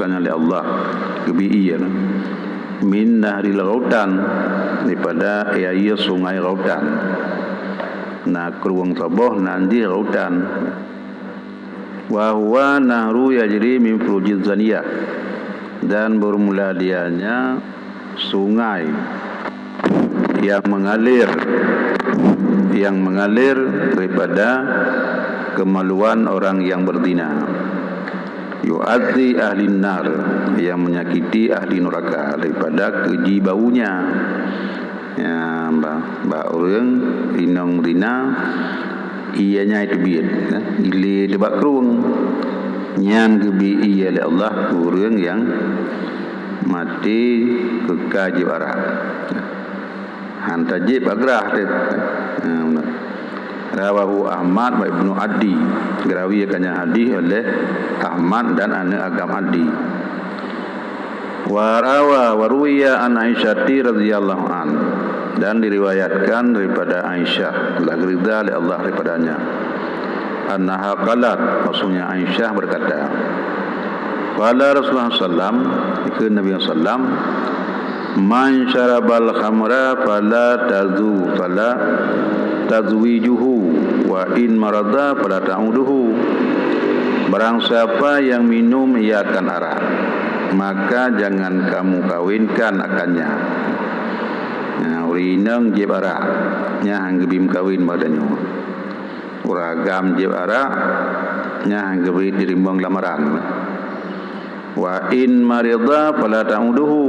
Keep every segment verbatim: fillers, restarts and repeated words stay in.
Lé Allah, geubi ié, min nahril Ghautan, daripada air sungai Ghautan. Na krueng saboh nan jih Ghautan. Wa huwa nahru yajri min furujiz zaniyah. Dan bermula dianya sungai yang mengalir, yang mengalir daripada kemaluan orang yang berzina. Yu'adzi ahlin nar, yang menyakiti ahli neraka daripada keji baunya. Ya, ba, ba ureuëng inong zina, ié nyan teubiet, ya, ilé teuh bak krueng. Nyan geubi ié lé Allah ureuëng nyang maté keuka jieb arak. Han tajieb bak grah teuh. Ha, rawahu Ahmad wa Ibnu Adi. Geurawi akan nyan hadis oleh Ahmad dan aneuëk agam Adi. Wa rawa wa ruwiya an Aisyati radhiyallahu an. Dan diriwayatkan daripada Aisyah, Allah ridha lé Allah daripadanya. Annaha qalat, maksudnya Aisyah berkata, qala Rasulullah sallam, kheun Nabi sallam, man syarabal khamra fala tazu, fala tazwijuhu, wa in marada fala ta'uduhu. Barang siapa yang minum ia akan arak, maka jangan kamu kawinkan akannya. Nah, ureuëng inong jieb arak, nyan han geubi meukawen bak tanyoe. Ureuëng agam jieb arak, nyan han geubi teurimong lamaran. Wa in marida fala ta'uduhu,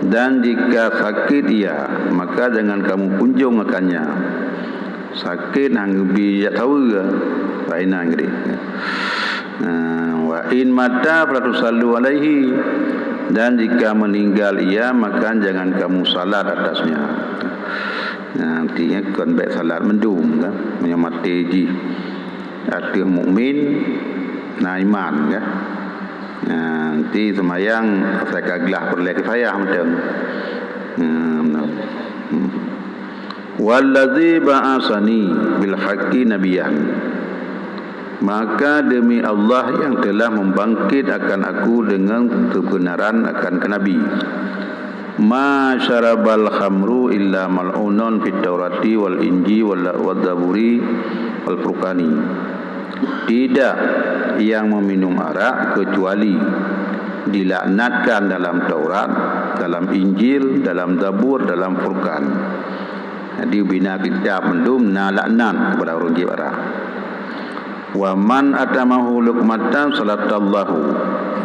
dan jika sakit ia, maka jangan kamu kunjung akannya. Sakét han geubi jak saweue, laén na geude. Nah, wa in mata fala tusallu alaihi, dan jika meninggal ia, maka jangan kamu salat atasnya. Nah, artinya kon bék salat mandum kan, meunyoe maté jih ateueh mukmin na iman kan. Nah, nanti seumayang asai ka glah peureulée kifayah mantong. Hmm, nah. Hmm. Wallazi ba'asani bil haqqi nabiyyan. Maka demi Allah yang telah membangkit akan aku dengan kebenaran akan ke Nabi. Ma syarabal khamru illa mal'unon fit Taurati wal Inji wal, wal Zaburi wal Furqani. Tidak yang meminum arak kecuali dilaknatkan dalam Taurat, dalam Injil, dalam Zabur, dalam Furqan. Jadi, bina kitab mandum na laknat kepada ureuëng jieb arak. Wa man at'amahu luqmatan salatallahu,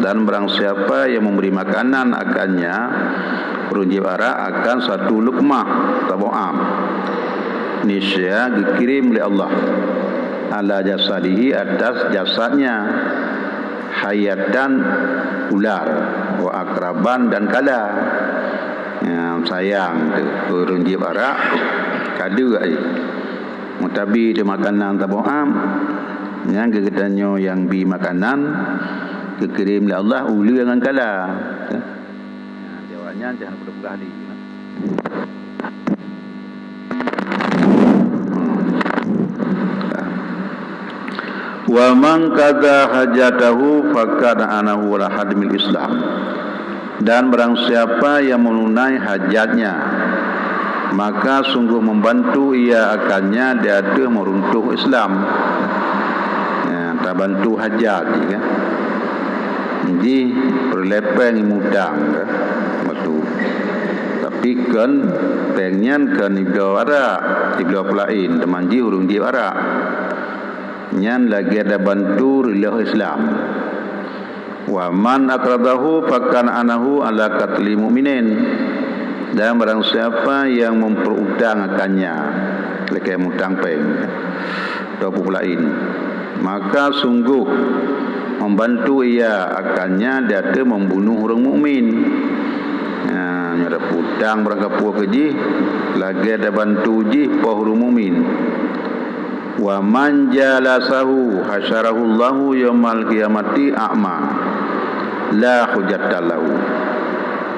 dan barang siapa yang memberi makanan akannya, ureuëng jieb arak, akan satu lukmah, saboh am, niscaya geukirém lé Allah, ala jasadihi, atas jasadnya, hayatan, ular, wa akraban, dan kala. Ya, sayang teuh ureuëng jieb arak, ka deuek ai. Meutabi teuh makanan saboh am, nyang keu geutanyoe nyang bi makanan, geukirém lé Allah uleue ngon kala. Nah, jaweueb nyan jangan peugah-peugah lé. Wa man qadha hajatahu faqad a'anahu ala hadmil Islam. Dan barang siapa yang menunai hajatnya, maka sungguh membantu ia akannya di ateueh meuruntuh Islam. Ya, tabantu hajat jih kan. Jih peureulée péng imutang kan. Beutôi. Tapi kon péng nyan kon ibloe arak, ibloe peulaén, teuma jih ureuëng jieb arak. Nyan lagée tabantu reuloh Islam. Wa man aqradahu faqad a'anahu ala qatli mu'minin. Dan barang siapa yang memperutang akannya, lakée mutang péng, atau peue laén, maka sungguh membantu ia akannya di ateueh membunuh ureuëng mukmin. Nah, nyoe ada utang barangkapeue keu jih, lagée tabantu jih poh ureuëng mukmin. Wa man jalasahu hasyarahullahu yaumal qiyamati a'ma, la hujjata lahu.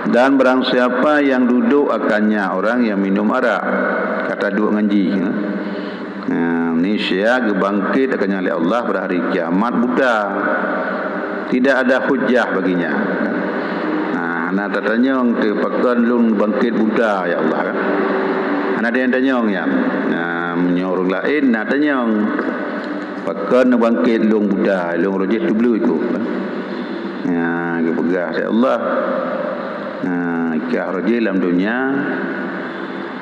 Dan barang siapa yang duduk akannya orang yang minum arak, ka taduek ngon jih, nah, niscaya geubangkét akannya lé Allah pada hari kiamat buta. Tidak ada hujah baginya. Ha, hana tatanyong teu pakon lôn bangkét buta, ya Allah, kan? Hana tatanyong nyan. Ha, meunyoe ureuëng laén na tanyong, pakon bangkét lôn buta, lôn roh jih teubleuet ku, kan? Ha, geupeugah, ya Allah. Ha, kah roh jih lam donya,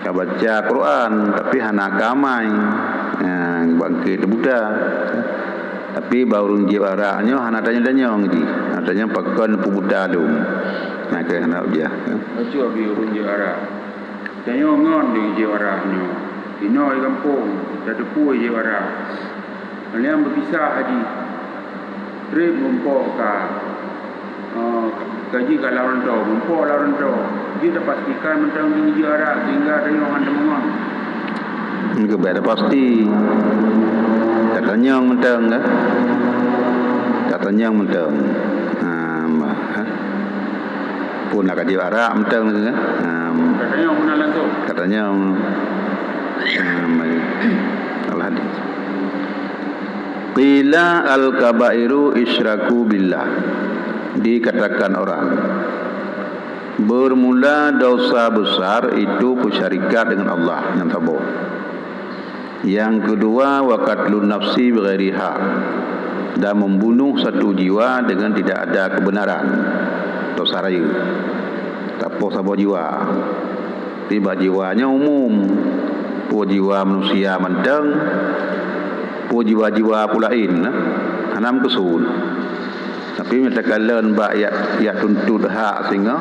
ka baca Quran, tapi hana ka amai. Ha, bangkét buta. Tapi bak ureuëng jieb arak nyoe hana tanyong-tanyong jih. Hana tanyong pakon peubuta lôn. Nah, keu hana ujah. Bacut abi ureuëng jieb arak. Tanyoe ngon di jieb arak nyoe. Inoe di gampông, tateupeue jieb arak. Kalian beupisah jih. Trép meumpok ka. Oh, ka jih ka lam rantau, meumpok lam rantau. Jeuet tapastikan mantong jih jieb arak sehingga tanyoe hana teumeungon. Nyoe keubiet tapasti. Tatanyong mantong, kan? Tatanyong mantong. Ha, ma, ha. Pun nak jieb arak mantong, kan? Ha, Tatanyong meunan langsung. Tatanyong. Ha, ma. Al-Hadid. Qila al-kabairu isyraku billah. Dikatakan orang, bermula dosa besar itu bersyarikat dengan Allah, nyang saboh. Yang kedua, wa qatlun nafsi bighairi haq, dan membunuh satu jiwa dengan tidak ada kebenaran. Dosa rayeuk. Tapoh saboh jiwa. Tapi bak jiwa nyoe umum. Peue jiwa manusia mantong, peue jiwa-jiwa peue laén, nah. Hana meukeusut. Tapi meunyoe takalon bak jak, jak tuntot hak singoh,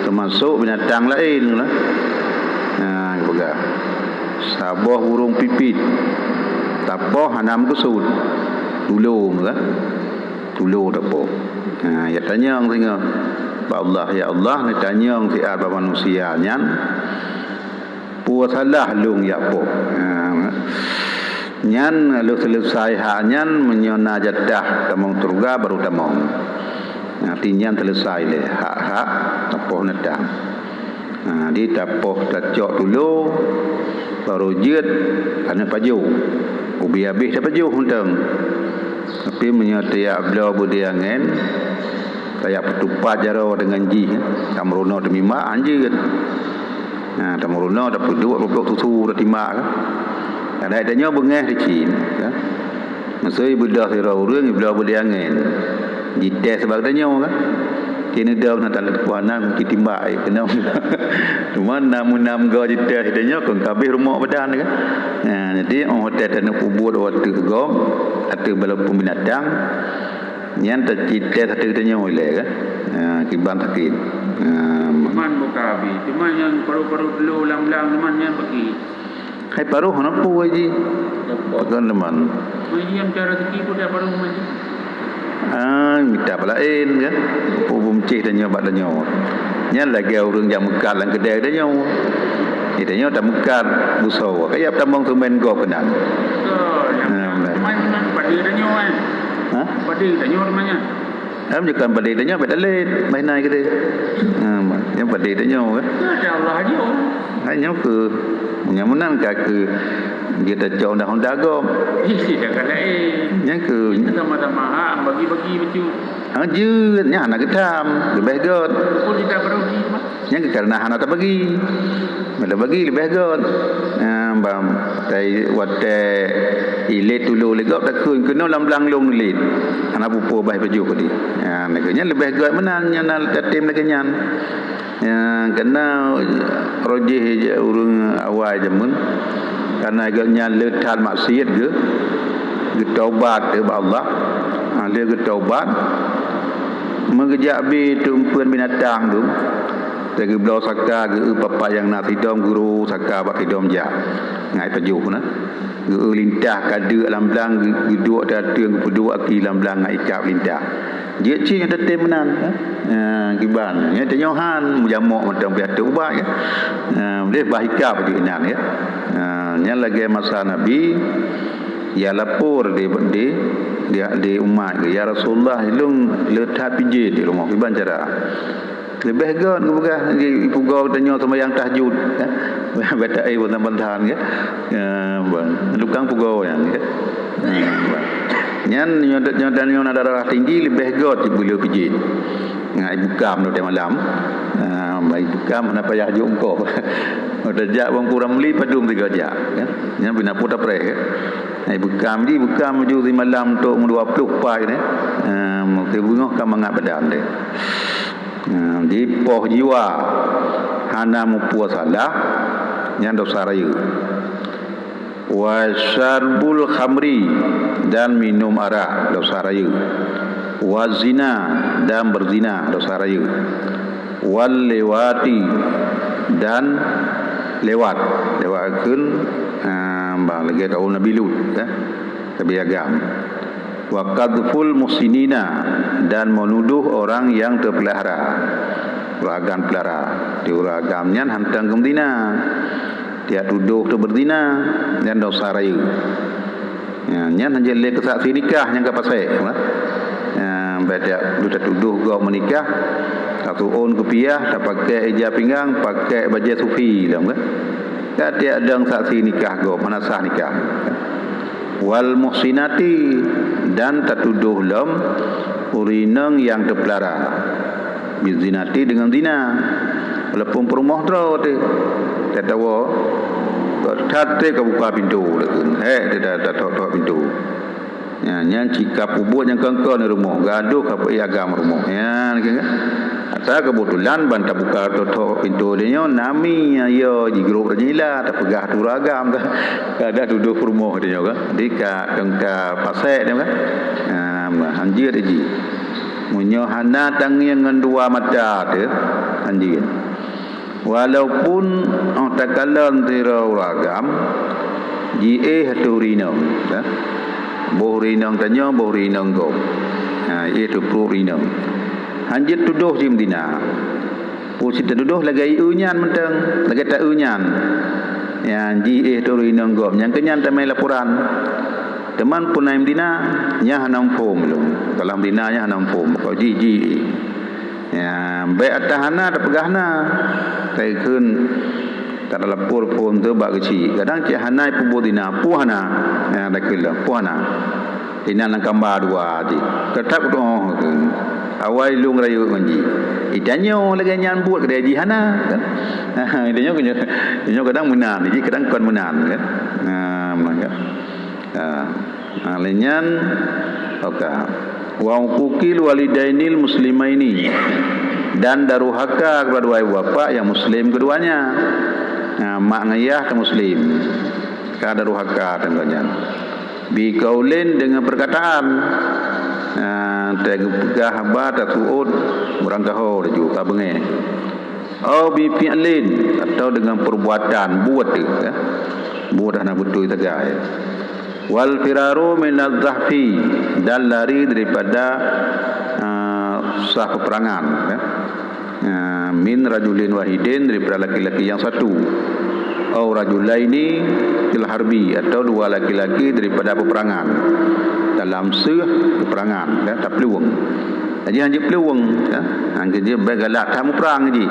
teumasok binatang laén, nah. Nah, peugah. Saboh burông pipit. Tapoh hana meukeusut. Tulông, kan? Tulông tapoh. Ha, ya tanyong singoh bak Allah, "Ya Allah, neutanyong siat bak manusia nyan, peue salah lôn jak poh?" Ha, nyan lheueh seuleusai hak nyan, meunyoe na jatah tamong syeuruga, baru tamong. Arti nyan seuleusai lé hak-hak tapoh neutang. Ha, di tapoh tacok tulo, baru jeuet aneuk pajoh. Ubé abéh tapajoh mantong. Tapi meunyoe tajak bloe beudé angén, tajak peutupat jaroe deungon jih, tameurunoe teumima, han jeuet. Ha, tameurunoe tapeuduek peuplok susu tatimbak. Kadang tanyoe beungéh teucit, kan? Meuseu beudôh sidroe ureuëng ibloe beudé angén, jites bak tanyoe kan. Keuneudong na talat kuana keu timbak ai keunoe. Teuma na meunam goe jites tanyoe kon kabeh rumoh badan kan. Nah, jadi óh watée taneuk peubuet ateueh gob, ateueh walaupun binatang, nyan tacites ateueh tanyoe ilée kan. Nah, kiban sakét. Nah, man buka abi. Teuma nyang paru-paru teulo lam-lam teuma nyan bagi. Hai paroh hana peue jih. Pakon leumah. Meunyoe cara rezeki pun dak paroh maju. Ah, mita bak laén kan. Peue beumeucéh tanyoe bak tanyoe. Nyan lagée ureuëng jak meukat lam keudée tanyoe. Di tanyoe tameukat busoe. Kaya tamong seumen gob keunan. Betul. Nah, betul. Teuma padé tanyoe kan. Ha? Padé tanyoe teuma nyan. Am jeukan padé tanyoe bet talét, bah inan keudeh. Ha, nyang padé tanyoe kan. Ada Allah aja. Ha, nyoe keuh, nyang meunan ka keuh jeuet tacok undang-undang gob. Ih, tidak ada eh. Nyang keuh. Kita sama-sama hak bagi-bagi bacut. Ha, jeuet, nyan hana geutam, leubeh göt. Pun tidak berugi, Mak. Nyan keuh karena hana tabagi. Bila bagi leubeh göt. Ha, bang, tai watée ilét tulo lé gob takheun keunoe lam blang lôn ilét. Hana peue-peue bah pajoh keu di. Ha, lagée nyan leubeh göt meunan nyan na tatem lagée nyan. Ya, karena roh jih ureuëng awai jameun. Karena gobnyan le that maksiet geuh, geutobat bak Allah. Ha, lé geutobat, meugeujak bi teumpeuen binatang tu. Teugeubloe saka geu-eu papa nyang na sidom guru saka bak sidom jak. Ngai pajoh na. Geu-eu lintah kadeuk lam blang geu-, geuduek ateueng geupeuduek aki lam blang ngai ikab lintah. Jeuet cit nyang tatem meunan, ha? Ha, kiban. Nyan tanyoe han mujamok mantong piatu ubat, ya. Ha, boleh bah ikab jeuet inan, ya. Ha, nyan lagée masa Nabi, ya lapor di, di, di, di umat, "Ya Rasulullah, ilong le that pijét di rumoh, kiban cara?" Leubeh göt geupeugah, jipeugöt tanyoe seumayang tahajud, ya. Baca ai bantan-bantan, ya. Ya, bang. Lukang peugöt nyan, ya. Ya, bang. Nyan nyoe, nyoe, nyoe na darah tinggi leubeh göt cit beu le pijet. Ngat ibu kam watèe malam. Ah, ibu kam hana payah jok eungkôt. Watèe jak bang kurang Ramli padum sigoe jak, kan? Nyan bina puta preh, kan? Ibu kam ji, ibu kam ju simalam trôk meudua ploh pai nyan. Ah, mungken beungoh ka mangat badan deh. Ah, jipoh jiwa hana muphom salah, nyan dosa rayeuk. Wa syarbul khamri, dan minum arak, dosa rayeuk. Wa zina, dan beuzina, dosa rayeuk. Wal liwati, dan lewat. Lewat kheun, ha, bah lagèe kaum Nabi Lut, ya. Tapi agam. Wa qadzful muhsinina, dan menuduh orang yang terpelihara. Ureueng agam peulara. Di ureueng agam nyan hantom geuzina. Tiak tudoh teuh beuzina, nyan dosa rayeuk. Ya, nyan hanjeuet lé keu saksi nikah nyang ka pasék, kan? Ya, bèk tiak tudoh gob meunikah, satu ôn kupiah, tapakèk ija pinggang, pakèk bajèe sufi lom, kan? Ka tiak dong saksi nikah gob, hana sah nikah. Wal muhsinati, dan tatudoh lom ureueng inong nyang teupeulara. Bizinati, deungon zina. Walaupun peurumoh droe teuh. Tatawa. Kok that teuh ka buka pintoe lagèe. Hèk teuh tatok-tok pintoe. Ya, nyan cit ka peubuet nyang kon-kon rumoh. Gadoh ka peuék agam rumoh. Ya, lagèe nyan. Ata keubeutulan ban tabuka tok-tok pintoe lé nyoe, nami, ya, jigrob rajila, tapeugah atu ureueng agam. Ka ada tudoh peurumoh lé nyoe, kan. Jadi ka, ka pasék nyoe, kan. Ya, hanjeuet ji. Meunyoe hana tangieng ngon dua mata teuh, hanjeuet. Walaupun óh takalon sidroe ureueng agam, jiéh ateueh ureueng inong, ya. Boh ureueng inong tanyoe, boh ureueng inong gob. Ha, éh ateueh pruet ureueng inong. Hanjeuet tudoh jimeudina. Peue cit tatudoh lagèe eu nyan mantong, lagèe taeu nyan. Nyang jiéh ateueh ureueng inong gob, nyang keu nyan tamè laporan. Teuma peue na meudina, nyan hana muphom lôn. Kalau meudina nyan hana muphom, kok jih, jih. Ya, bèk ata hana tapeugah na. Takheun, talapor phôn teuh bak geuchik. Kadang cit hana peubuet zina, peue hana. Ya, takheun lom, peue hana. Inan lam kamba dua jih. Teutap keutu'oh kheun. Awai lôn rayeuk ngon jih. Itanyoe lagèe nyan buet keudéh jih hana, kan? Itanyoe, itanyoe kadang meunan, jih kadang kon meunan, kan? Ha, meunan, kan? Ha. Ha, lé nyan, oka. Wa uquqil walidainil muslimaini, dan durhaka kepada dua ibu bapak yang muslim keduanya. Ha, mak ngon yah teuh muslim. Ka durhaka teungku nyan. Biqaulin, dengan perkataan. Ha, teupeugah haba, tasu'ôt, beurangkaho laju ka beungéh. Au bifi'lin, atau dengan perbuatan, buet teuh, ya. Buet hana beutôi sagai. Wal firaru minaz zahfi, dan lari daripada, ah, sah peperangan, ya. Ah, min rajulin wahidin, daripada laki-laki yang satu. Au rajulaini fil harbi, atau dua laki-laki daripada peperangan. Dalam seuh peperangan, ya, taplueng. Jadi hanjeuet plueng, ya. Hanjeuet bèk galak that muprang jih.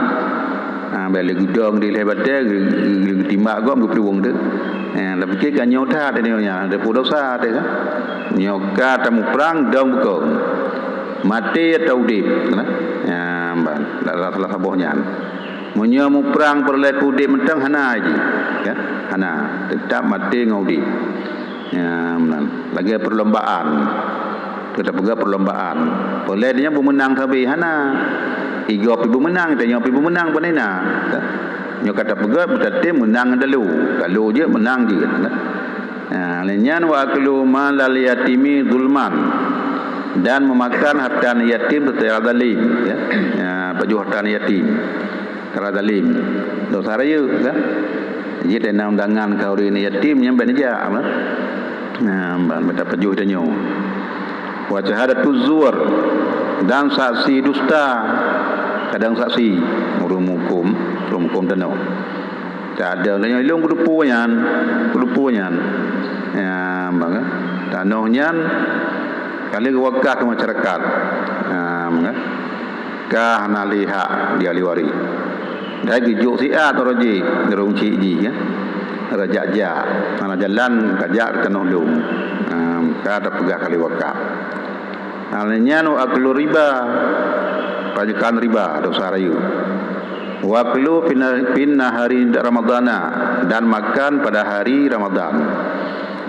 Ha, bèk lé geudong dilèe batèe, geu-, geu-, geutimbak gob geuplueng teuh. Ha, tapike ka nyoe that nyoe nyan, tapeudosa teuh kan. Nyoe ka tamuprang dong bukon. Maté atau udép, kan? Ya, ban, dak salah saboh nyan. Meunyoe muprang peureulèe keu udép mantong hana jih, ya. Hana, teutap maté ngon udép. Ya, meunan. Lagèe perlombaan. Teuka peugah perlombaan. Peureulèe nyan beumeunang sabe hana. Igob pi beumeunang, tanyoe pi beumeunang, pane na. Nyoe ka tapeugah, beutatem meunang ngon talo. Talo jeuet, meunang jeuet. Ha, lé nyan wa aklu malal yatimi zulman. Dan memakan harta anak yatim secara zalim, ya. Ya, pajoh harta anak yatim. Kara zalim. Dosa rayeuk, kan? Jih teuh na undangan keu ureueng yatim nyang bèk neujak, apa? Nah, ban mita pajoh tanyoe. Wa syahadatu zur, dan saksi dusta. Kadang saksi, ureueng muphom, ureueng muphom tanoh. Kadang tanyoe ilong keudeupu nyan, keudeupu nyan. Ya, bang, tanoh nyan kali wakaf keu masyarakat. Ya, bang. Ka hana lé hak di ahli waréh. Dan geujok siat uroe jih, ureueng chik jih, ya. Rajak-jak, hana jalan ka jak tanoh lom. Em, ka tapeugah kali wakaf. Hal nyan wa aklu riba, pajokan riba, dosa rayeuk. Wa aklu fin, fin nahari Ramadana, dan makan pada hari Ramadan.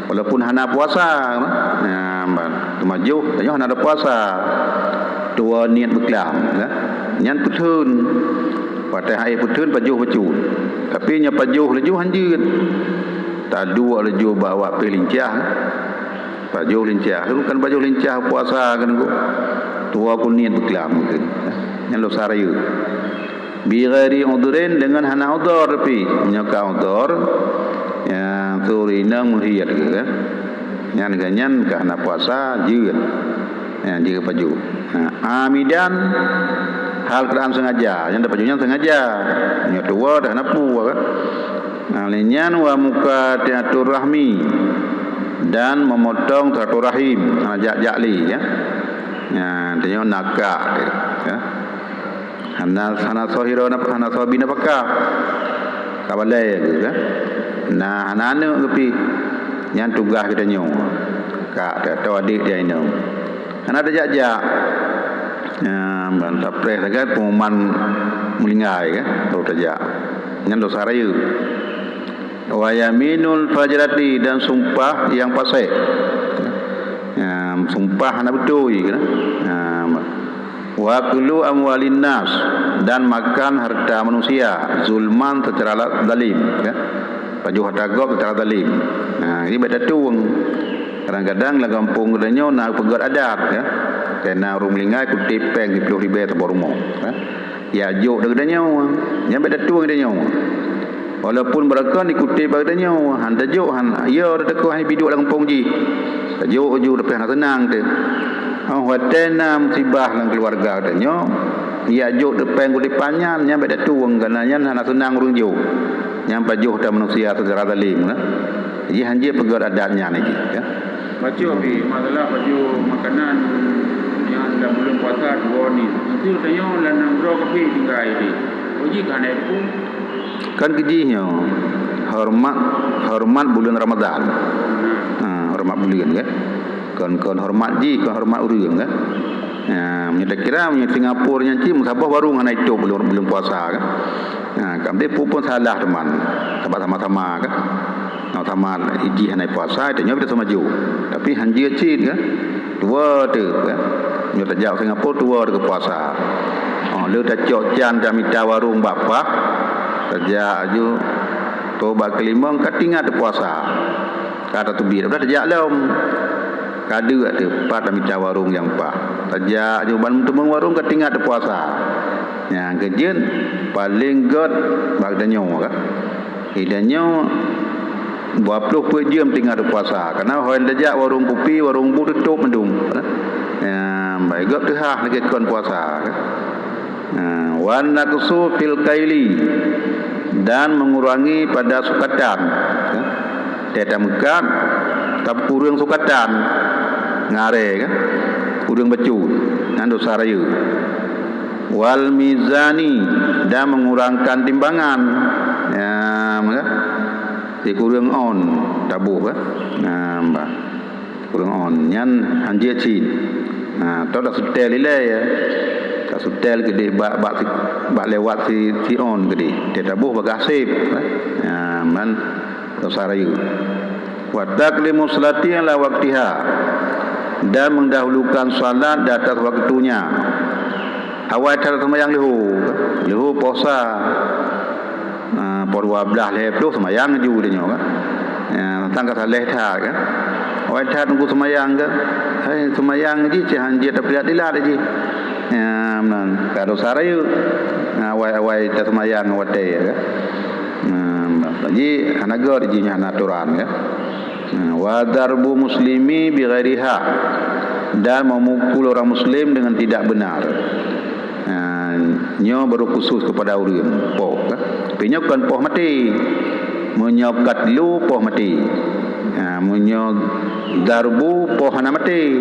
Walaupun hana puasa, em, teuma jôh, tanyoe hana ada puasa. Tuwoe niet beuklam, ya. Nyan peutheun. Watée hai peutheun pajoh bacut. Tapi nyoe pajoh laju han jeuet. Taduek laju bak awak pih lincah. Pajoh lincah. Bukan pajoh lincah puasa kan ku. Tuwoe ku niet beuklam mungkin. Nyan dosa rayeuk. Bi ghairi udhrin, dengan hana udhur tapi. Nyoe ka udhur. Ya, turi inong meuhiet ke kan. Nyan ka nyan ka hana puasa jeuet. Ya, jeuet pajoh. Ha, amidan, hal keadaan sengaja. Nyang tapajoh nyan sengaja. Nyoe tuwoe dah na peue kan. Nah, lé nyan wa muqati'atur rahmi, dan memotong silaturahim. Ha, jak-jak lé, ya. Ya, tanyoe nakak dia, ya. Hana, hana soe hiro naf-, hana soe bi nafakah. Ka balée geuh, kan? Nah, hana aneuk geuh pih. Nyan tugaih geutanyoe. Kak, atau adik dia inong. Hana tajak-jak. Ya, ban tapreh sagai pengumuman meulinggai, kan? Baru tajak. Nyan dosa rayeuk. Wa yaminul fajrati, dan sumpah nyang pasék. Ya, sumpah hana beutôi, kan? Ya, wa aklu amwalin nas, dan makan harta manusia, zulman, secara la-, zalim, ya. Pajoh harta gob secara zalim. Nah, ini beda tueng. Kadang-kadang lam gampông geutanyoe na peugét adat, ya. Kena ureuëng meulinggai kutip péng siplôh ribée saboh rumoh, ya. Ya jok dek geutanyoe, nyan beda tueng geutanyoe. Walaupun beureukan dikutip bak geutanyoe, han tajok, han, ya, teuka han biduek lam gampông jih. Tajok ju, tapi hana seunang teuh. Oh, watée na musibah lam keuluwarga geutanyoe, ya jok teuh péng kutipan nyan, nyan beda tueng, karena nyan hana seunang ureuëng jok. Nyan pajoh teuh manusia secara zalim, nah. Jadi, han jeuet peugét adat nyan lagi, ya. Bacut pih, masalah pajoh makanan nyang lam buleuen puasa tuwoe niet. Meusé tanyoe lam nanggroe ka pih tinggai deh. Oh, jih ka hana pun. Kan keu jih nyoe, horeumat, horeumat buleuen Ramadan. Nah. Ha, horeumat buleuen, kan? Kon, kon horeumat jih, kon horeumat ureuëng, kan? Ha, meunyoe takira, meunyoe Singapura nyan cit, meusaboh warong hana itôp buleuen, buleuen puasa, kan? Ha, ka meunan peue pun salah teuma. Sabab sama-sama, kan? Sama-sama jih hana puasa, tanyoe pih sama jok. Tapi han jeuet cit, kan? Tuwoe teuh, kan? Nyoe tajak Singapura, tuwoe teuh keu puasa. Oh, lheueh tacok can tamita warong bak paih, tajak aju, tuwoe bak keulimong ka teuingat teupuasa. Ka tateubiet, udah tajak lom. Ka deuek teuh pat tamita warong nyang paih. Tajak aju ban meuteumèe warong ka teuingat teupuasa. Nyang keujeuet paléng gét bak tanyoe, kan? Di tanyoe dua ploh peuet jeuem teuingat teupuasa. Karena ho tajak warong kupi, warong bu teutôp mandum. Ya, baik gét teuhah lagée kon puasa, kan? Nah, wan naqsu fil kaili, dan mengurangi pada sukatan. Ya. Teuh tameukat, tapi kureueng sukatan. Ngaré, kan? Kureueng bacut. Nyan dosa rayeuk. Wal mizani, dan mengurangkan timbangan. Ya, maka sikureueng on taboh, kan? Nah, bah. Kureueng on. Nyan han jeuet cit. Ha, toh tasutel ilée, ya. Tasutel keudeh bak, bak si, bak lewat si, si on keudeh. Teuh taboh bagaih sép, kan? Ya, man dosa rayeuk. Wa taqdimu sholati ala waqtiha, dan mendahulukan salat di atas waktunya. Awai that seumayang leuhô, leuhô puasa. Ah, poh dua belas lhèe ploh seumayang ju tanyoe, kan. Ya, tang ka saleh that, kan. Awai that nunggu seumayang, kan. Hai, seumayang jih cit han jeuet tapeulat-ilat jih. Ya, meunan. Ka dosa rayeuk. Awai-awai taseumayang watèe, kan. Nah, jadi hana gét jih nyan aturan, kan. Nah, wa darbu muslimi bi ghairi haq, dan memukul orang muslim dengan tidak benar. Nah, nyoe baru khusus kepada ureueng poh, kan. Tapi nyoe kon poh maté. Meunyoe ka telu poh maté. Nah, meunyoe darbu poh hana maté.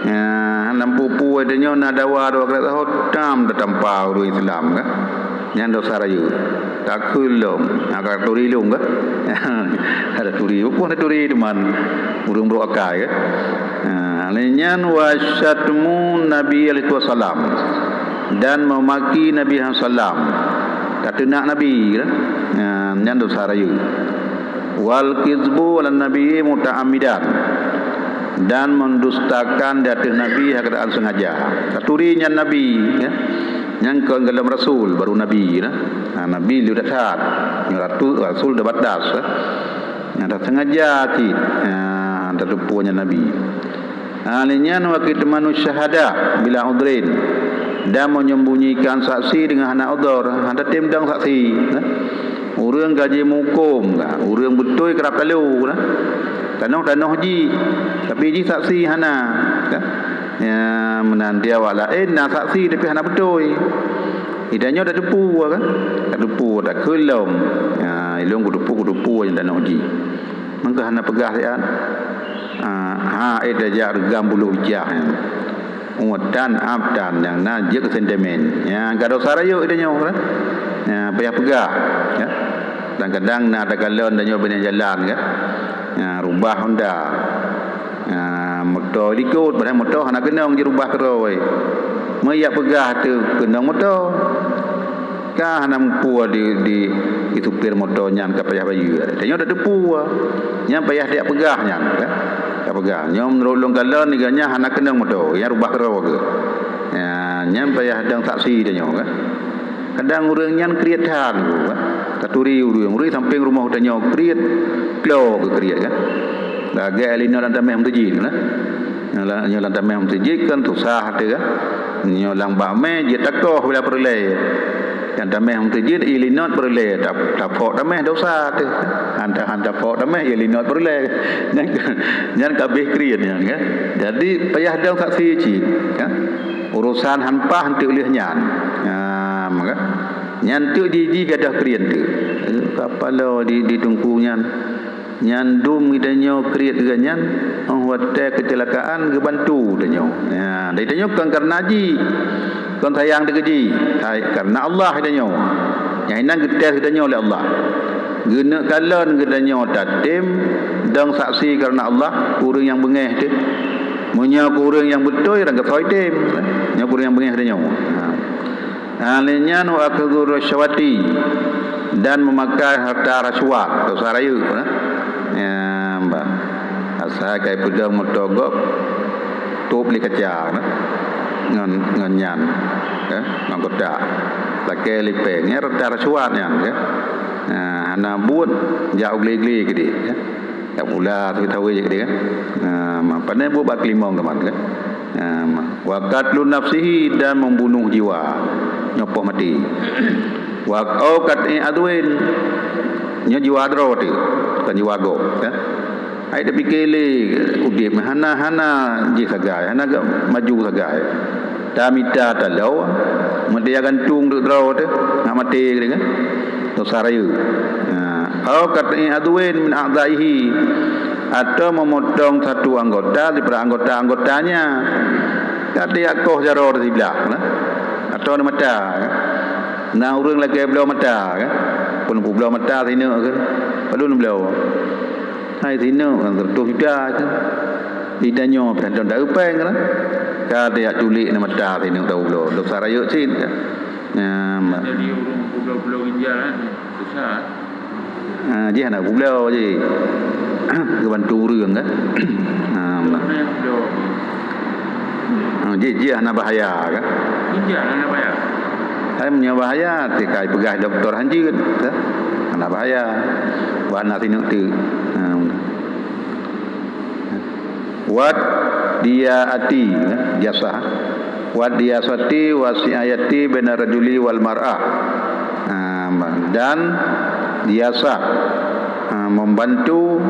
Nah, lam peue-peue tanyoe na dawa dua kali tahun, tam tatampa ureueng Islam, kan. Nyan dosa rayeuk. Takheun lom. Nah, ka turi lom ka? Ada turi. Bukan ada turi teuma. Ureuëng brok akai ka? Nah, lé nyan wa syatmun Nabi alaihi wasallam. Dan memaki Nabi alaihi wasallam. Tateunak Nabi ka? Nah, nyan dosa rayeuk. Wal kizbu ala Nabi muta'ammidan. Dan mendustakan di ateueh Nabi hak keadaan sengaja. Taturi nyan Nabi, ya. Nyang kon gohlom rasul, baru nabi, nah. Ha, nabi lé that-that. Nyoe ratu-, rasul dah batas, eh. Nyang dah sengaja cit. Ha, tateupeue nyan nabi. Ha, lé nyan wa kitmanu syahada bila udhrin. Dan menyembunyikan saksi dengan hana udhur. Ha, tatem dong saksi, nah. Ureuëng ka jimuhukôm, nah. Ureuëng beutôi karab talo, nah. Tanoh-tanoh jih, tapi jih saksi hana, nah. Ya, meunan di awak laén na saksi tapi hana beutôi. Itanyoe tateupeue ka? Tateupeue, takheun lom. Ya, ilôn kuteupeue, kuteupeue nyang tanoh jih. Mangka hana peugah siat. Ah, ha, eh, tajak reugam buluh jah nyan. Utan abtan nyang na jeuet keu sentimen. Ya, ka dosa rayeuk itanyoe ka? Ya, payah peugah. Ya. Kadang-kadang na takalon tanyoe bak jalan ka? Ya, rubah Honda. Ha, moto likot, padahai moto hana keunong jirubah keudroe. Meujak peugah teuh keunong moto. Ka hana muphom di, di, di supir moto nyan ka payah bayeue. Tanyoe tateupeue. Nyan payah tajak peugah nyan, ka? Ka peugah. Nyoe meunurot lôn kalon, nyan hana keunong moto. Nyan rubah keudroe geuh. Ya, nyan payah dong saksi tanyoe, ka? Kadang ureuëng nyan kriet that, ka? Taturi ureuëng, ureuëng sampéng rumoh tanyoe kriet, klo geukriet, ka? Lagée linot lam tameh meuseujid, nah. Nyoe la-, nyoe lam tameh meuseujid kan susah teuh, ka? Nyoe lam bak mé jeuet takoh bila peureulée. Nyang tameh meuseujid, i linot peureulée, ta-, taphok tameh dosa teuh. Hana, hana taphok tameh, i linot peureulée. Nyan, nyan ka abéh kriet nyan, ka? Jadi, payah dong saksi cit, ka? Urosan han paih teuk lheueh nyan. Nah, maka nyan teuk jih-jih gadôh kriet teuk. Kapalo di, di teungku nyan. Nyan dum geutanyoe kriet geuh nyan, óh watée keucilakaan geubantu tanyoe. Ya, dan tanyoe kon kareuna jih, kon sayang teuh keu jih, hai, kareuna Allah tanyoe. Nyang inan geutés geutanyoe lé Allah. Geuneuk kalon geutanyoe tatem dong saksi kareuna Allah, ureuëng nyang beungéh teuh. Meunyoe keu ureuëng nyang beutôi, rang geusoe tem. Nyoe keu ureuëng nyang beungéh tanyoe. Ha. Ha, lé nyan wa akhdhu risyawati, dan meumakai harta rasuah, dosa rayeuk, nah. Ya, bah. Asai kai peudong moto gob, tôb lé kaca, nah. Ngon, ngon nyan, ya, ngon kotak. Lakée lipéng, ya, harta rasuah nyan, ya. Ha, hana buet, jak u glé-glé keudéh, ya. Jak pula sabe-sabe jak keudéh, kan. Ha, ma-, pane buet bak keulimong teuma, kan. Ha, ma-, wa qatlu nafsihi, dan membunuh jiwa. Nyoe poh maté. Wa au qat'i adwin. Nyoe jiwa droe teuh, bukan jiwa gob, kan. Hai tapike lé udeb, hana, hana jih sagai, hana ga-, maju sagai. Tamita talo, meudeh gantung deuk droe teuh, nak maté keudéh, kan. Dosa rayeuk. Ha, au qat'i adwin min a'dhaihi, atau memotong satu anggota daripada anggota-anggotanya. Ka tajak koh jaroe siblah, nah. Atau di mata, kan. Na ureuëng lakée bloe mata, kan. Pun peubloe mata sineuk, kan. Padum bloe. Hai sineuk, kan, seratus juta, kan. Di tanyoe pih hana taeu péng, kan. Ka tajak culik na mata sineuk taubloe. Dosa rayeuk cit, kan. Nah, ma- Jadi ureuëng peubloe-bloe ginjal, kan. Susah. Ha, jih hana gula jih. Geubantu ureuëng kan. Ha, ma-, ha, jih, jih hana bahaya kan. India hana bahaya. Hai meunyoe bahaya, tikai peugah doktor hanjeuet, kan? Hana bahaya. Bak na sineuk teuk. Ha. Wad diyaati, ya, jasa. Wad diyasati wa siayati baina rajuli wal mar'ah. Ha, dan diasa, ha, membantu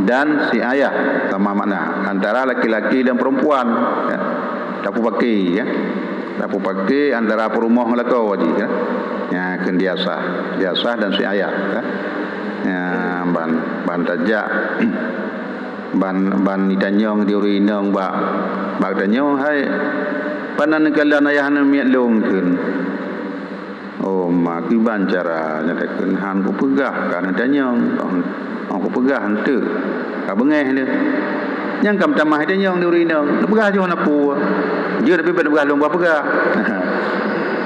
dan siayah sama makna antara laki-laki dan perempuan, ya. Tapeupaké, ya. Tapeupaké antara peurumoh ngon lakoe jih, ya. Ya, kheun diasa. Diasa dan siayah, ya. Ya, ban, ban tajak. Ban, ban itanyong di ureueng inong bak, bak tanyong, "Hai, pane neukalon ayah aneuk miet lôn?" kheun. Oh, ma kiban cara nyatakan han kupeugah ka neutanyong. Oh, kupeugah enteuk. Ka beungéh lé. Nyang ka meutamah tanyong di ureueng inong. Neupeugah jih na peue. Jeuet tapi bèk neupeugah lôn peugah.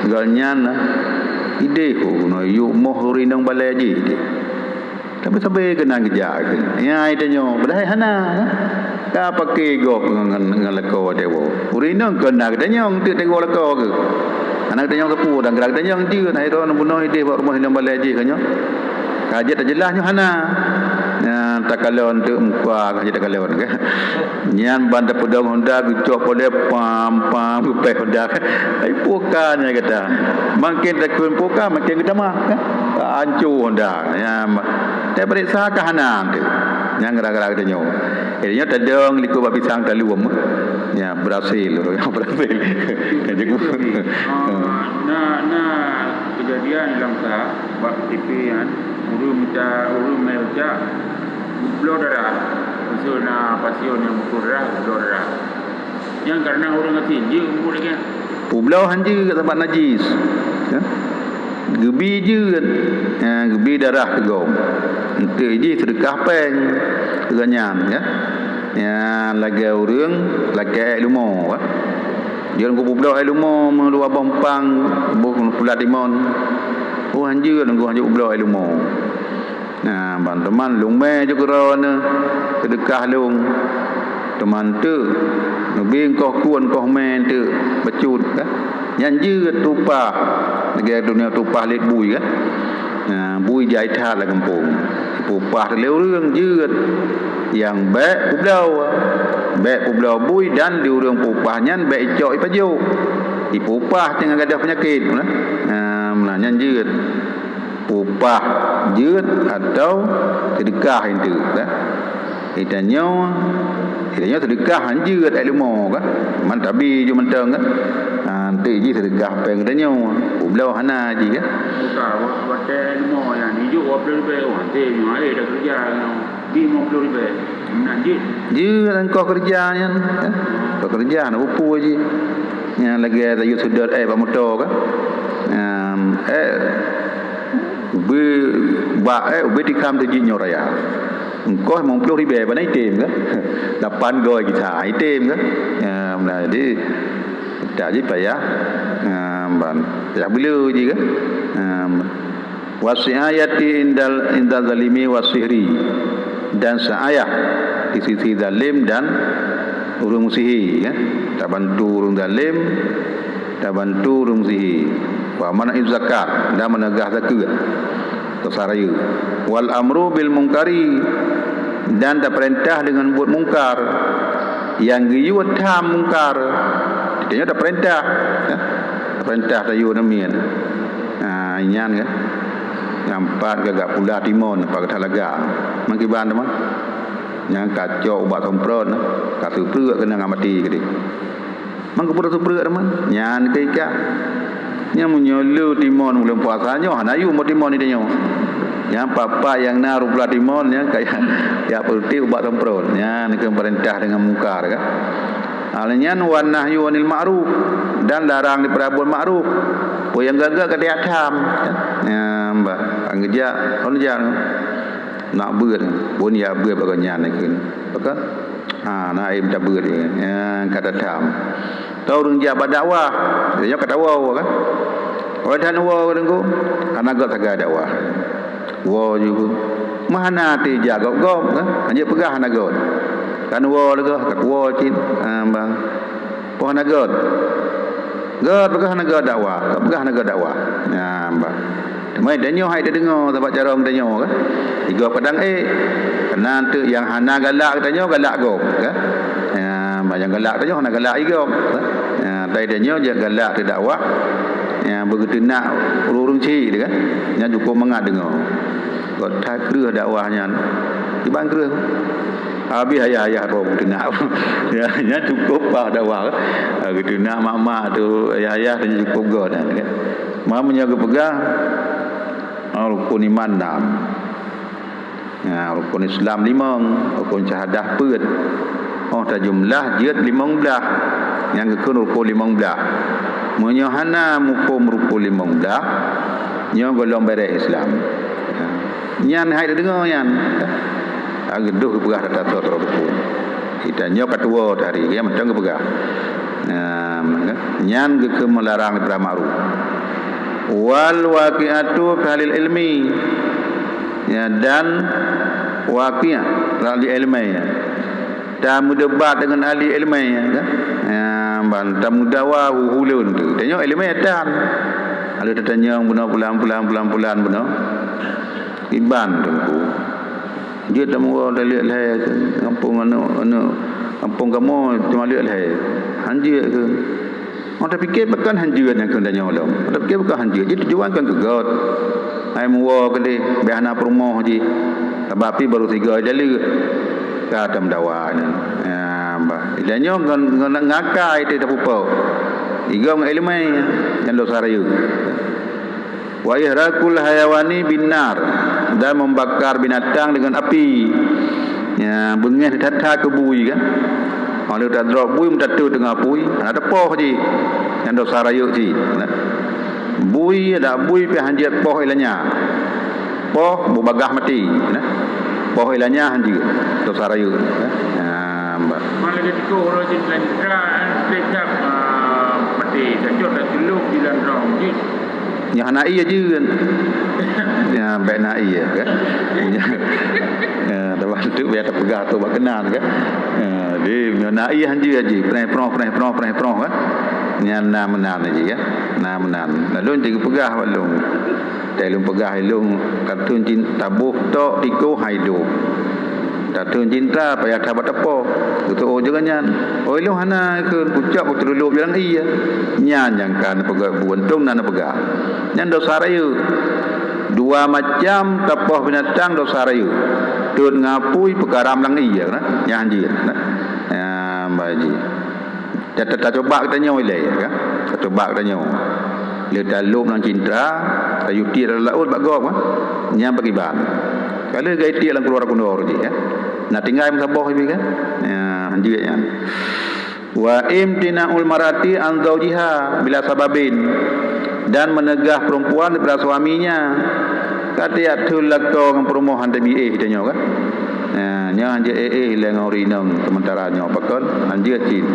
Gobnyan idéh ku keunoe yue moh ureueng inong balèe jih. Tapi sabe keunan geujak keu. Nyang ai tanyoe, padahai hana. Ka paké gob ngon, ngon, ngon lakoe dewo. Ureueng inong keunan geutanyong teuk dewo lakoe keu. Hana geutanyong sapeue dan geura geutanyong jeuet. Hai droe bunoe idéh bak rumoh inong balèe jih ka nyoe. Ka jeuet tajeulaih nyoe hana. Nyan takalon teuk muka ka jeuet takalon ka. Nyan ban tapeudong Honda geucok poleh pam, pam, geupèh Honda. Ai puka nyan gata. Makin takheun puka, makin geutamah, kan? Anco Honda. Ya, ma-, tapeuriksa ka hana tu. Nyang gara-gara geutanyoe. Jadi nyoe tadong likot bak pisang talum. Ya, berhasil. Berhasil. Jadi, Ah, na, na kejadian lam sa bak T P kan, ureueng mita, ureueng meucak, bloe darah. Maksud na pasien nyang bloe darah, bloe darah. Nyang karena ureueng asin, jeuet mubuet lagèe nyan. Peubloe han jeuet sabab najis. Ya. Geubi jeuet. Ya, geubi darah keu gob. Enteuk jih seudeukah pèng keu gobnyan, ya. Ya, lagèe ureueng lakèe èk leumo, ya. Jeuet geupeubloe èk leumo meudua boh empang, boh pulat timon. Oh, han jeuet, han jeuet peubloe èk leumo. Nah, ban teuma lôn mè ju keudroe neuh seudeukah lôn. Teuma teuk neubi koh kuon koh mè teuk bacut, kan? Nyan jeuet tupah. Lagèe donya tupah lét bui, kan? Nah, bui jai that lam gampông. Tupah lé ureueng jeuet. Nyang bèk peubloe. Bèk peubloe bui dan di ureueng peupah nyan bèk icok ipajoh. Ipeupah teungoh gadôh peunyakét, nah. Nah, meunan nyan jeuet. Peupah jeuet atau seudeukah enteuk, kan? Geutanyoe, geutanyoe seudeukah han jeuet èk leumo, kan? Man tabi ju mantong, kan? Ha, enteuk jih seudeukah pèng geutanyoe. Peubloe hana jih, kan? Bukan, wa-, watèe leumo nyan, ijok dua ploh ribèe, wah, enteuk nyoe, eh, dah keureuja nyoe. Bi lima puluh ribèe. Meunan jih. Jeuet ongkoh keureuja nyan, kan? Ongkoh keureuja hana peue-peue jih. Nyan lagèe tayue seudot èk bak moto, kan? Nyan, èk, ubé bak, èk, ubé tikam teujih nyoe raya. Ongkoh limong ploh ribèe, bana item, kan? Lapan goe gisa, item, kan? Nyan, nah, jadi, tak jih payah, nyan, ban. Payah beu le jih, kan? Nyan, Wasiayati indal, indal zalimi wasihri, dan sa'ayah di sisi zalim dan ureueng meusihi, ya. Tabantu ureueng zalim, tabantu ureueng meusihi. Wa man'i zakat, dan meuneugah zakeuet. Teusa rayeuk. Wal amru bil mungkari, dan tapeurintah deungon buet mungkar. Nyang geuyue tham mungkar. Tanyoe tapeurintah, ya. Tapeurintah tayue namiet. Ha, nyan kan. Nyang pat gagak pula timon, pat gata laga. Meukiban teuma. Nyang ka cok ubat semprot, ka seupreuk keunan ngat maté keudeh. Meukeubeuet seupreuk teuma. Nyan keu ikan. Nyang meunyoe le timon buleuen puasa nyoe, hana yum timon di tanyoe. Nyang pat-pat nyang na reuh pula timon, nyang ka ya, ya peureute ubat semprot. Nyan keu peurintah deungon mungkar kan. Hal nyan wan nahyu anil ma'ruf, dan larang daripada buet ma'ruf. Peue nyang gagak ka tiak tham. Nyan bah, angeujak, kon jak. Nak beuet, bun ya beuet bak nyan keu. Baka? Ha, na aim tabeuet. Nyan kata tham. Tau ureueng jak bak dakwah, nyoe kata woe kan. Woe dan woe deungo. Hana gop sagai dakwah. Woe ju. Meuhana ti jak gop-gop kan. Hanya peugah hana gop. Kan woe leugoh, ka woe cit. Ha, bang. Poh hana gop. Gop peugah hana gop dakwah. Gop peugah hana gop dakwah. Ha, bang. Teuma tanyoe hai tadeungoe sabab carông tanyoe kan. Igob kadang ék. Keunan teuk nyang hana galak tanyoe galak gob kan. Ya, bak nyang galak tanyoe hana galak igob kan. Ya, tai tanyoe jak galak teudakwah. Ya, beugeuteunak ureueng cit kan. Nyan cukôp mangat deungoe. Kok that kreueh dakwah nyan. Kiban kreueh. Habéh ayah-ayah droe beugeuteunak. Ya, nyan cukôp paih dakwah kan. Ha, geuteunak mak-mak tu, ayah-ayah tu cukôp göt kan. Ma meunyoe geupeugah, ha, rukun iman nam. Ha, rukun Islam limong, rukun syahadah peuet. Oh, tajumlah jeuet limong blah. Nyang geukheun rukun limong blah. Meunyoe hana muphom rukun limong blah, nyoe gohlom bèrèh Islam. Nyan hai teudeungoe nyan. Ageudoh geupeugah tata soe rukun. Kita nyoe ka tuwoe teuhari, ya, mantong geupeugah. Nah, nyan geukheun meularang amr ma'ruf. Wal waqi'atu fi ahlil ilmi. Ya, dan waqi' ahli ilmi, ya. Tameudebat deungon ahli ilmi, ya, kan? Ya, ban tameudawa hu-hu lôn tu. Tanyoe ilmi tan. Lalu tatanyong bunoe pulan, pulan, pulan, pulan bunoe. Iban teungku. Jeuet tameuwoe taleuek lhèe tu. Gampông aneuk, aneuk gampông kamoe cuma leuek lhèe. Han jeuet keu. Oh, tapike pakon han jeuet nyang keu tanyoe lom. Tapike pakon han jeuet. Jih tujuan kan keu göt. Hai meuwoe keudeh, bèk hana peurumoh jih. Sabab pih baru sigoe jaleuek. Ka tameudawa nyan. Ya, bah. Ida nyoe ngon, ngon ngakai teuh tapupok. Igoe ngon ilmu nyan dosa rayeuk. Wa ihraqul hayawani bin nar, dan membakar binatang dengan api. Ya, beungéh that-that keu bui kan. Lalu tadrop bui meutateuet teungoh apui, hana tapoh jih. Nyan dosa rayeuk jih. Nah. Bui, dak bui pih han jeuet poh ilanya. Poh bubagah maté. Nah. Poh ilanya han jeuet. Dosa rayeuk. Nah. Nah, bah. Malah ketika orang cinta, cinta, ah, mati, cocok dah celuk di dalam rong. Nyoe hana ie jeuet. Ya, bèk na ie, kan? Ya, teuma tu biasa peugah tu bak keunan, kan? Ya, di nyoe na ie han jeuet jih, preh proh, preh proh, preh proh, kan? Nyan na meunan jih, kan? Na meunan. Lalu jih peugah bak lôn. Teu lôn peugah lôn, ka thon cin-, taboh tok tikoh hai dôh. Tathon cinta payah that bak tapoh. Geuteuôh jih nyan. Oi lôn hana keu kucok kutululôb jalan ie. Nyan nyang ka neupeugah bu untông na neupeugah. Nyan dosa rayeuk. Dua macam tapoh binatang dosa rayeuk. Teuôt ngon apui peukaram lam ie, nah. Nyan jih, nah. Nyan bah jih. Ta-, ta-, tacoba geutanyoe ilèe, kan? Tacoba geutanyoe. Lé talôb lam cinta, tayue tiek lam laôt bak gob, kan? Nyan pakriban. Ka lheueh geuy tiek lam keuluwarga keunoe jih, kan? Na tinggai meusaboh jih, kan? Ya, han jeuet nyan. Wa imtina'ul mar'ati an zaujiha bila sababin, dan meunegah perempuan daripada suaminya. Ka tiep thon lakoe ngon peurumoh han tabi éh tanyoe, kan? Nah, nyan han jeuet éh-éh lé ngon ureueng inong seumeuntara nyoe pakon han jeuet cit.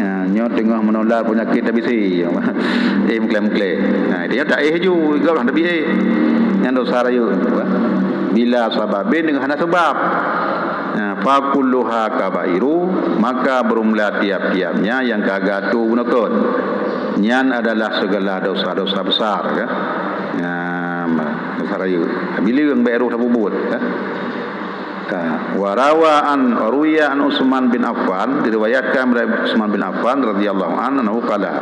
Nah, nyoe teungoh meunular peunyakét T B C. Éh meuklé-meuklé. Nah, itu nyoe tak éh ju, gob han tabi éh. Nyan dosa rayeuk, kan? Bila sababin deungon hana sabab. Nah, fa kulluha kabairu, maka beureumeula tiep-tiepnya nyang ka geuatoe bunoe kon. Nyan adalah segala dosa-dosa besar, kan? Nah, dosa rayeuk. Bileueng bèk roh tapeubuet, kan? Ka. Wa rawa an, ruwiya an Utsman bin Affan, diriwayatkan dari Utsman bin Affan radhiyallahu anhu, annahu qala,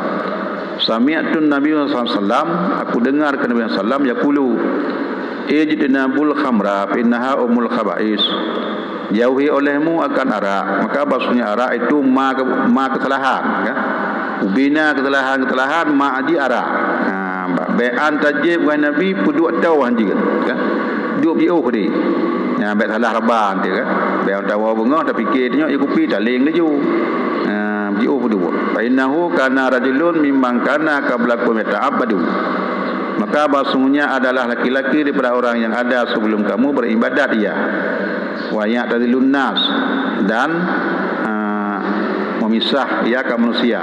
sami'tun Nabi sallallahu alaihi wasallam, aku dengar ke Nabi sallallahu alaihi wasallam, yaqulu, "Ijtinabul khamra fa innaha ummul khaba'is." Jauhi olehmu akan arak, maka bahwasanya arak itu ma ke-, ma kesalahan, kan? Ubena kesalahan-kesalahan, ma jih arak. Ha, bèk an tajép ngon Nabi peuduek toh han jeuet, kan? Duek jiôh deh. Nyan bèk salah raban teuh, kan? Bèk tawoe beungoh tapike tanyoe ie kupi taleng laju. Ha, jiôh peuduek. Fa innahu kana rajulun mimman kana qablakum yata'abbadu. Maka bahwasanya adalah laki-laki daripada orang yang ada sebelum kamu beribadat ia. Wa ya'tazilun nas, dan, ah, memisah ia ka manusia.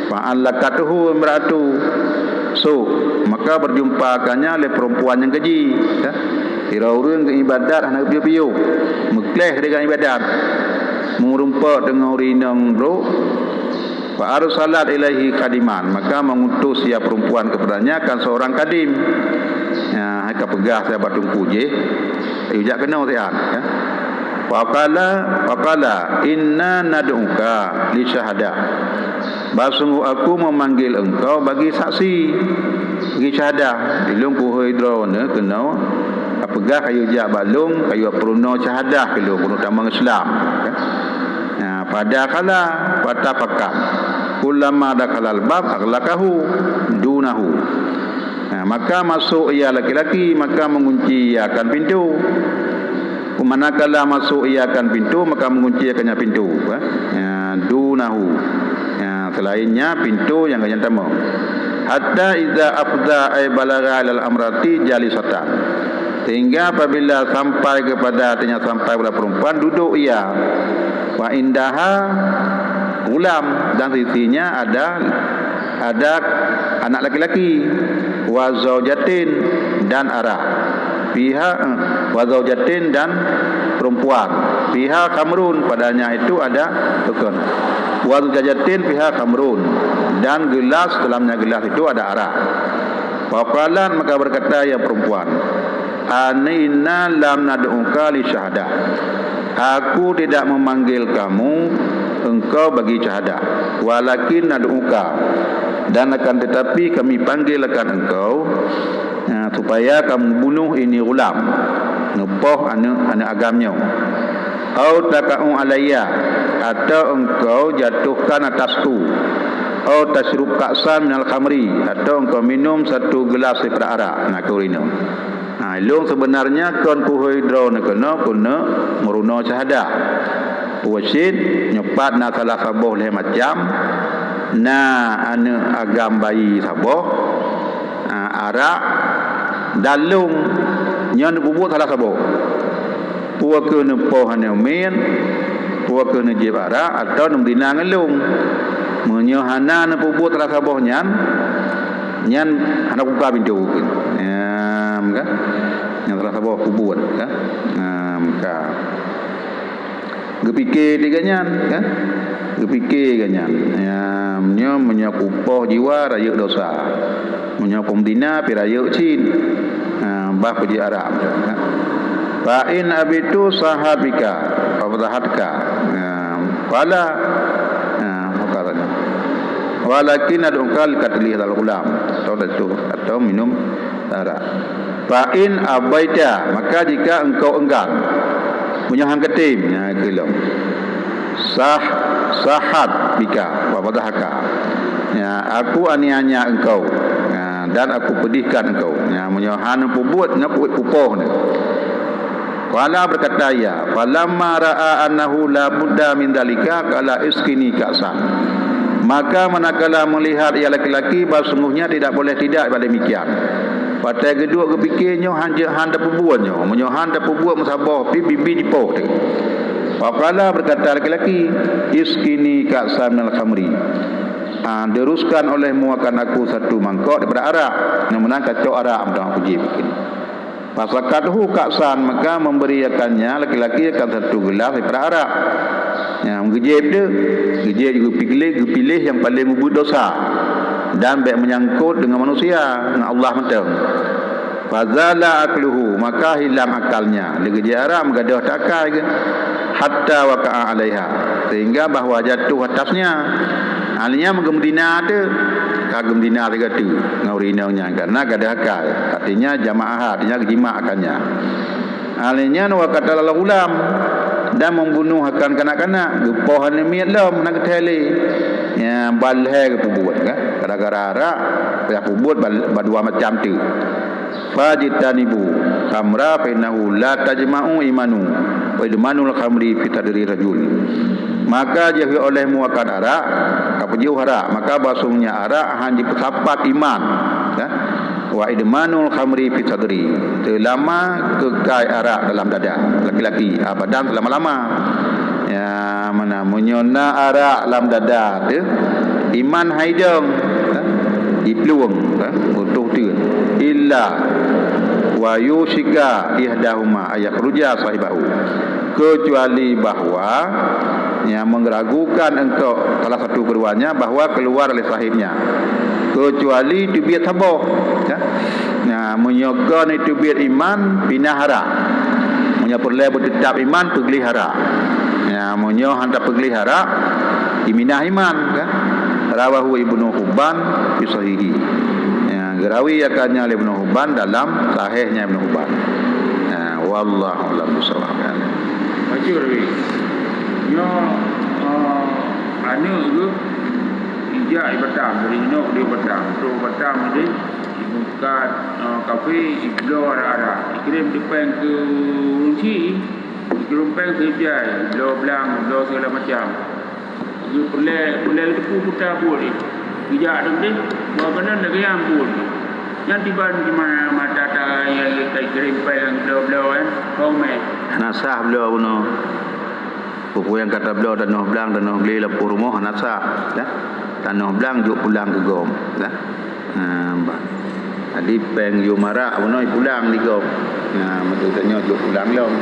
Fa allaqathu imra'atu su, maka berjumpa akannya oleh perempuan nyang keji, ya. Sidroe ureueng geuibadat hana geupiôh-piôh, meukleh deungon ibadat. Meureumpok deungon ureueng inong brok, fa arsalat ilaihi khadiman, maka mengutus ia perempuan kepadanya akan seorang khadim. Ya, hai ka peugah sahabat teungku jih, ayu jak keunoe siat, ya. Faqala, faqala, "Inna nad'uka li syahada." Bah sungguh aku memanggil engkau bagi saksi, bagi syahadah. Ilôn kuhôi droeneuh keunoe, ka peugah kayue jak bak lôn, kayue peurunoe syahadah keu lôn, peurunoe tamong Islam. Ya. Nah, fadakhala, fatafaqqam. Kullama dakhalal bab aghlaqahu dunahu. Nah, maka masuk ia laki-laki, maka mengunci ia akan pintu. Manakala masuk ia akan pintu, maka mengunci akannya pintu, eh. Ya, dunahu. Ya, Selainnya pintu nyang gobnyan tamong. Hatta idza afdha ay balagha ilal amrati jalisatan. Sehingga apabila sampai kepada, artinya sampai kepada perempuan, duduk ia. Wa indaha ghulam, dan sisinya ada, ada anak laki-laki. Wa zaujatin, dan arak. Fiha, eh, wa zaujatin, dan perempuan. Fiha khamrun, padanya itu ada, bukan. Wa zaujatin fiha khamrun, dan gelas, dalamnya gelas itu ada arak. Faqalat, maka berkata ia perempuan, "Inna lam nad'uka li syahadah. Aku tidak memanggil kamu, engkau bagi syahadah. Walakin nad'uka, dan akan tetapi kami panggil akan engkau, eh, supaya kamu bunuh ini ghulam, neupoh aneuk, aneuk agam nyoe. Au taka'u alayya, atau engkau jatuhkan atasku. Au tasyrub ka'san minal khamri, atau engkau minum satu gelas daripada arak." Nah, keu ureueng inong. Ha, lôn sebenarnya kon kuhôi droeneuh keunoe keuneuk meurunoe syahadah. Peue cit, nyoe pat na salah saboh lhée macam, na aneuk agam bayi saboh, ha, arak, dan lôn, nyoe neupeubuet salah saboh. Peue keuh neupoh aneuk miet, peue keuh neujieb arak, atau neumeudina ngon lôn. Meunyoe hana neupeubuet salah saboh nyan, nyan hana kubuka pintoe keuh. Nyan, kan? Nyang salah saboh peubuet, kan? Nyan, ka. Geupike tinggai nyan, kan? Geupike tinggai nyan. Nyan, meunyoe, meunyoe kupoh jiwa, rayeuk dosa. Meunyoe peumdina, pi rayeuk cit. Ha, bah peujeuet arak, kan? Fa in abitu sahat bika, fa fadahatka. Ha, fala. Ha, maka tanya. Walakin ad'uka li qatli hadzal ghulam. Atau itu, atau minum arak. Fa in abaita, maka jika engkau enggan, meunyoe han katem, nyan keu lôn. Sah, sahat bika, wa fadahaka. Ya, aku aniaya engkau, ya, dan aku pedihkan engkau. Ya, meunyoe han peubuet, nyoe kupoh nyoe. Qala, berkata ia, falamma ra'a annahu la budda min dzalika, qala, "Isqini ka'san." Maka manakala melihat ia laki-laki, bahwa sungguhnya tidak boleh tidak demikian. Watée geuduek geupike nyoe han jeuet han tapeubuet nyoe. Meunyoe han tapeubuet meusaboh pi bibi dipoh teuh. Faqala, berkata laki-laki, "Isqini ka'san minal khamri." Ah, deruskan olehmu akan aku satu mangkok daripada arak. Nyang meunan kacok arak meunan aku jieb. Fasaqathu ka'san, maka memberi akannya laki-laki akan satu gelas daripada arak. Nyang geujieb tu, geujieb geupiléh, geupiléh nyang paléng ubeut dosa dan bék meunyangkot deungon manusia, ngon Allah mantong. Fazala aqluhu, maka hilang akalnya. Lé geujieb arak meugadôh takai geuh, hatta waqa'a 'alaiha, sehingga bahwa jatuh atasnya. Akhirnya meugeumdina tu, ka geumdina sigoe teuk ngon ureueng inong nyan, karena gadôh akai. Artinya jama'ah, artinya geujimak akannya. Akhirnya wa qatalal ghulam, dan membunuh akan kanak-kanak, geupoh aneuk miet lom, hana geuthèe lé. Ya, ban lhèe geupeubuet, kan? Gara-gara arak, payah peubuet ba, ba dua macam teuk. Fajtanibu khamra fa innahu la tajma'u imanu wa idmanul khamri fi sadri rajul. Maka jeuet olehmu akan arak, ka peujeuh arak, maka basungnya arak han jipeusapat iman, ya. Wa idmanul khamri fi sadri, seulama keukai arak dalam dada laki-laki, abadan seulama-lama. Ya, mana meunyoe na arak lam dada teuh, iman han idong, ha? Jiplueng, ha? Utoh teun. Illa wa yusyika ihdahuma ayakhruja sahibahu. Kecuali bahwa, ya, meragukan untuk salah satu keduanya bahwa keluar oleh sahibnya. Kecuali teubiet saboh, ya. Nah, meunyoe kon teubiet iman, pinah arak. Meunyoe peureulèe beuteutap iman, peugleh arak. Ya, meunyoe han tapeugleh arak, jiminah iman, kan? Rawahu Ibnu Hibban fi sahihi. Ya, geurawi akannya lé Ibnu Hibban dalam sahihnya Ibnu Hibban. Ya, wallahu a'lam bishawab. Baca lagi. Nyoe, eh, aneuk geuh ijak i Batam, dari inong di Batam, trok Batam tadi. Ibukat, eh, kafe, ibloe arak-arak. Ikirém teuh péng keu ureueng chik, ikirém péng keu ijai, ibloe blang, ibloe segala macam. Peureulèe, peureulèe teupeu puta buet jih. Geujak teuk deh, bak keunan lagèe nyan buet jih. Nyan tiban di mana mata ta nyang ka kirém péng bloe-bloe, eh, kong mè. Hana sah bloe bunoe. Peue-peue nyang ka tabloe tanoh blang, tanoh glé lampôh rumoh hana sah, ya. Tanoh blang jok pulang keu gom, ya. Ha, bah. Jadi péng yum arak bunoe pulang di gom. Ha, meunyoe tanyoe jok pulang lom.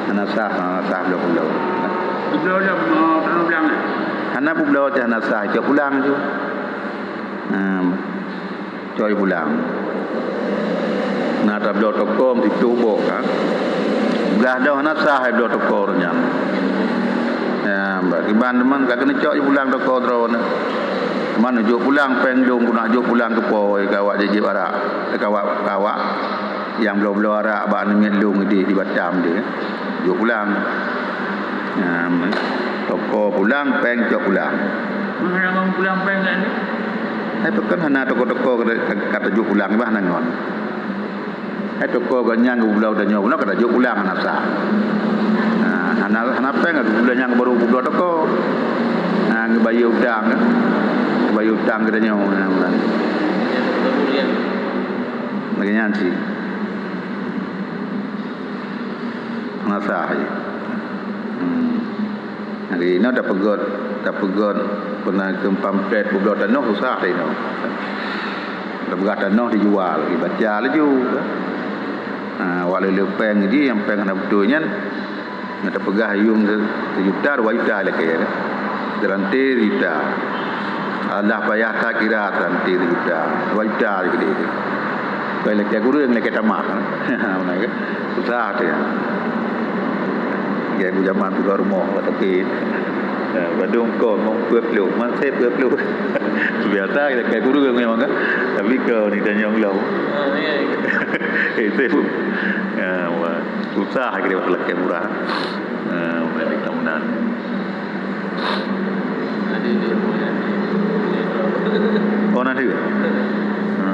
Hana sah, hana sah bloe pulang. Bloe lom, oh, tanoh blang, eh? Hana peubloe teuh hana sah, jok pulang ju. Ha, Cok pulang. Na tabloe toko meusiplôh boh ka. Peugah dong hana sah bloe toko nyan. Ya, bak kiban teuma ka keuneuk cok pulang toko droeneuh. Teuma neujok pulang péng lôn, keuneuk jok pulang keu po, ka awak jijép arak. Ka awak, ka awak nyang bloe-bloe arak bak aneuk miet lôn di, di Batam di. Jok pulang. Nah, toko pulang, péng cok pulang. Meuhana ngon pulang péng kan? Hai, pakon hana toko-toko ka, ka, ka tajok pulang, bah hana ngon. Hai, toko gobnyan geubloe tanyoe bunoe ka tajok pulang, hana sah. Nah, hana, hana péng ka geubloe nyan baru geubloe toko. Nah, geubayeue utang, geubayeue utang geutanyoe, nah, bulan. Lagèe nyan cit. Hana sah jih. Hmm. Jadi, inoe tapeugöt, tapeugöt peue nan keu pamflet peubloe tanoh susah inoe. Tapeugah tanoh dijual, dibaca laju. Ha, awak lé-lé péng jih, nyang péng hana beutôi nyan. Nyang tapeugah yum se-, seujuta, dua juta lakèe. Garanti seujuta. Alah payah that kira garanti seujuta, dua juta lagèe. Pai lakèe kureueng, lakèe tamat. Susah teuh. Lagèe jameun teuga rumoh, tapi, eh, bandum kon mong peuet ploh, man sép peuet ploh. Biasa lakèe kureueng memang kan. Tapi kon ni tanyong lom. Ah, ya, ya. Itu. Ya, wah. Susah kira lakèe murah. Eh, mulai di tahunan. Oh, nanti.